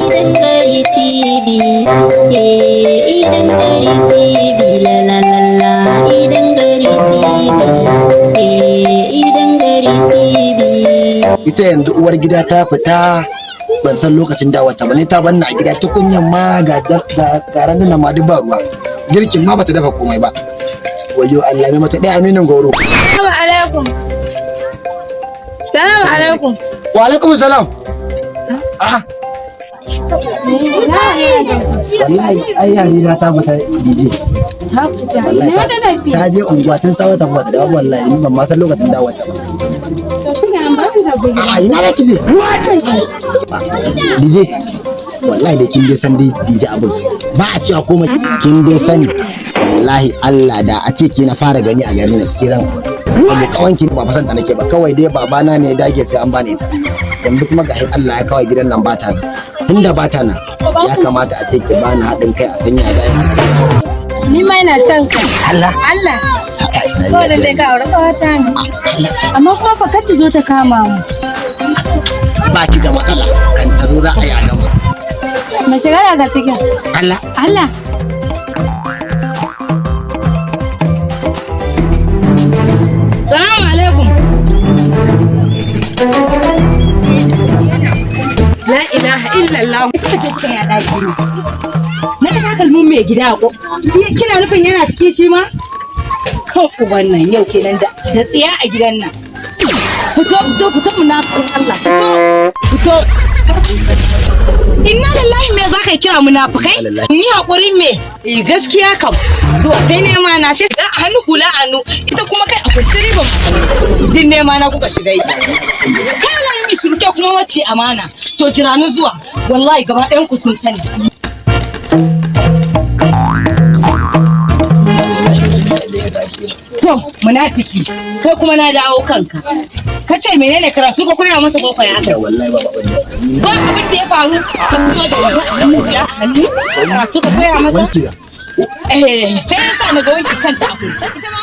Idan gari TV, eh, Idan gari TV, la la la la, Idan gari TV, eh, Idan gari TV. Ita yanzu uwar gida ta fita, ban san lokacin dawowarta ba ne. Ta banna a gida, tukunyan ma ga ga ranar ma duk ba ruwa, girkin ma bata dafa komai ba. Wayo Allah, mai mata ɗaya aminin goro. Salamu alaikum. Salamu alaikum. Wa alaikum salam. Ah, wallahi ai Harira ta fita, DJ. Ta fita. Wallahi. Ina da tafi? Ta je unguwa tun sawa, ta fita da wallahi ni ban ma san lokacin dawowarta ba. To shi ne an ba mu tafi gida. A ina da kije, DJ? Wallahi dai kin dai san dai, DJ, abun ba a cewa komai. Kin dai sani, wallahi Allah da a ce ki na fara gani a garin nan kiran abu kawanki ba fasan ta nake ba. Kawai dai babana ne ya dage sai an bani ita. Yanzu kuma ga Allah ya kawai gidan nan bata nan. Tunda bata nan, ya kamata a ce ki bani haɗin kai a sanya da Ni ma ina son ka. Allah? Allah. Kawai dan dai ka aure kawata ne. Amma kuma fa kar ta zo ta kama mu. Ba ki da matsala, kan ta zo za a yi a gama. Mu shiga daga cikin. Allah? Allah. Salamu alaikum. La ilaha illallah. Kika ce kika ya daki ne. Na ga takalmin mai gida ko. Kina nufin yana ciki shi ma? Kan uban nan yau kenan da tsiya a gidan nan. Fito, fito, fito, munafikin Allah. Fito. Fito. Inna lillahi, me za ka kira munafukai? Ni haƙurin me? Eh, gaskiya kam. Zuwa sai nema na shi a hannu, hula a hannu, ita kuma kai a kunci riban hannu. Din nema na kuka shiga yi. Kai Allah yi mi shiru, ke kuma wacce amana. To jira ni zuwa. Wallahi gaba ɗayan ku sun sani. To munafiki, kai kuma na dawo kanka. Ka ce menene, karatu ka koya masa ko koya aka? Wallahi ba abin da Ba abin da ya faru, ka fito da wani hannu ya hannu, karatu ka koya masa. Wanki. Eh, sai ya sa na ga wanki kanta a kwance. Ita ma